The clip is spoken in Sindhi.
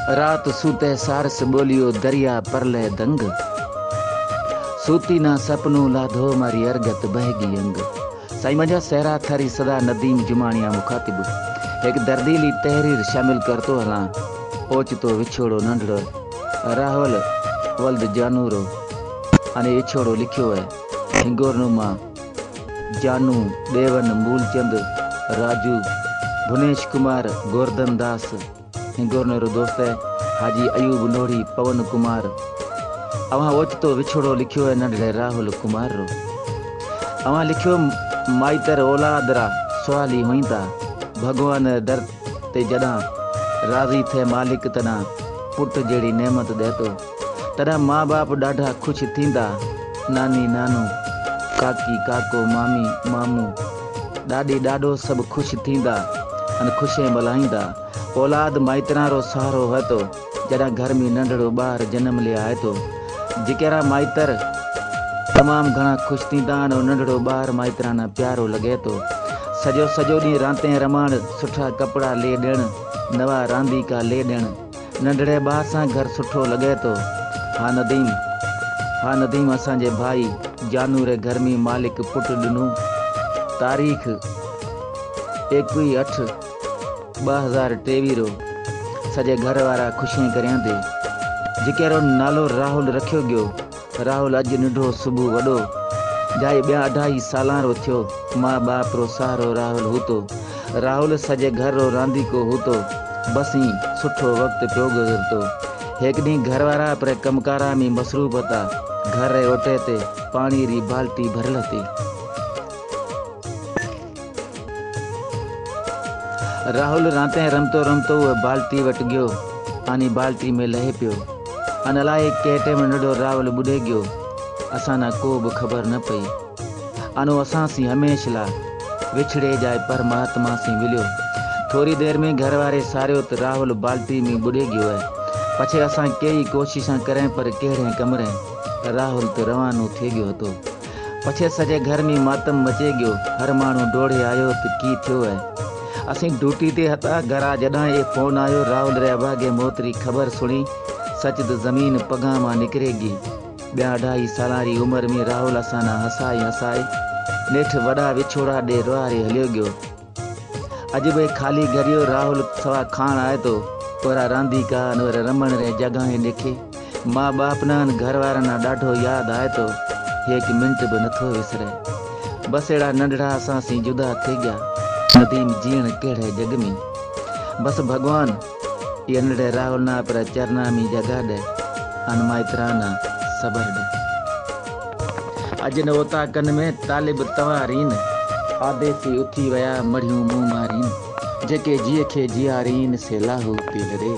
رات سوتي سارس ٻوليو دريا پرلئه دنگ. سوتي نا سپنو لاڌو ماري ارگت بهگي انگ. سائين منهنجا سهرا ٿري سدا نديم جماڻيا مخاطب هڪ درديلي تحرير شامل ڪرتو هلان اوچتو وڇوڙو ننڍڙو راهول ولد جانورو اني وڇوڙو لکيو اهي هنگورنما جانو ڏيون مولچند راجو ڀونيش ڪمار گورڌن داس هنگورنورو دوست حاجي ايوب نوڙي پون ڪمار اوهان اوچتو وڇوڙو لکيو اهي ننڍڙي راهول ڪمار رو اوهان لکيو مائتر اولاد را سوالي هئيندا ڀڳوان ري در تي جڏان راضي ٿئي مالڪ تڏان پٽ جهڙي نعمت ڏئي ٿو تڏان ماء باپ ڏاڍا خوش ٿيندا ناني نانو ڪاڪي ڪاڪو مامي مامو ڏاڏي ڏاڏو سڀ خوش ٿيندا ان خوشين ملهائيندا اولاد مائتران رو سهارو هئي ٿو جڏهن گهر ۾ ننڍڙو ٻار جنم لي آئي ٿو جيڪيرا مائتر تمام گهڻا خوش ٿيندا آهن اهو ننڍڙو ٻار مائترانه پيارو لڳي ٿو سڄو سڄو ڏينهن رانتين رماڻ سٺا ڪپڙا لي ڏيڻ نوا رانديڪا لي ڏيڻ ننڍڙي ٻار سان گهر سٺو لڳي ٿو ها نديم ها نديم اسان جي ڀائي جانو ري گهر ۾ مالڪ پٽ ڏنو تاريخ ايڪويهه اٺ 2023 رو سڄي گهر وارا خوشين ڪريان تي جيڪيرو نالو راهول رکيو گيو راهول اڄ ننڍو صبح وڏو جائي ٻيا اڍائي سالان رو ٿيو ماء باپ رو سهارو راهول هوتو راهول سڄي گهر رو رانديڪو هوتو بس ائين سٺو وقت پيو گذرتو هڪ ڏينهن گهر وارا پري ڪم ڪارا ۾ مصروف هتا گهر ري اوٽي تي پاڻي ري بالٽي ڀريل هتي. راهول رانتين رمتو رمتو اهي بالٽي وٽ گيو آني بالٽي ۾ لهي پيو ان الائي ڪنهن ٽيم ننڍڙو راهول ٻڏي گيو اسان نا ڪو به خبر نه پئي انو اسان سين هميش لا وڇڙي جائي پرماتما سين مليو ٿوري دير ۾ گهر واري ساريو ته راهول بالٽي ۾ ٻڏي گيو اهي پڇي اسان ڪيئي ڪوششان ڪرين پر ڪهڙين ڪمرين راهول ته روانو ٿي گيو هتو. پڇي سڄي گهر ۾ ماتم مچي ڳيو. هر ماڻهو ڊوڙي آيو ته ڪي ٿيو اهي. اسين ڊيوٽي تي هتا گهرا جڏهن اهي فون آيو راهول ري اڀاڳي موت ري خبر سڻي سچ ته زمين پگان مان نڪري ڳي. ٻيا اڍائي سالان ري عمر ۾ راهول اسان نا هسائي هسائي نيٺ وڏا وڇوڙا ڏي روئاري هليو ڳيو. اڄ به خالي گهريو راهول سوا کاڻ آئي ٿو اورا رانديڪا ان ور رمڻ ري جڳهائين ڏيکي ماء باپ نا ان گهر وارن نا ڏاڍو ياد آئي ٿو هيڪ منٽ به نٿو وسري بس اهڙا ننڍڙا اسان سين جدا ٿي گيا نديم جيئڻ ڪهڙي جڳ ۾ بس ڀڳوان اي ننڍڙي راهول نا پر چرنا ۾ جڳهه ڏي ان مائترا نا صبر ڏي. اڄ نه اوطاقن ۾ طالب توارين، آديسي اٿي ويا مڙهيون منهن مارين، جيڪي جيء کي جيارين سي لاهوتي لڏي.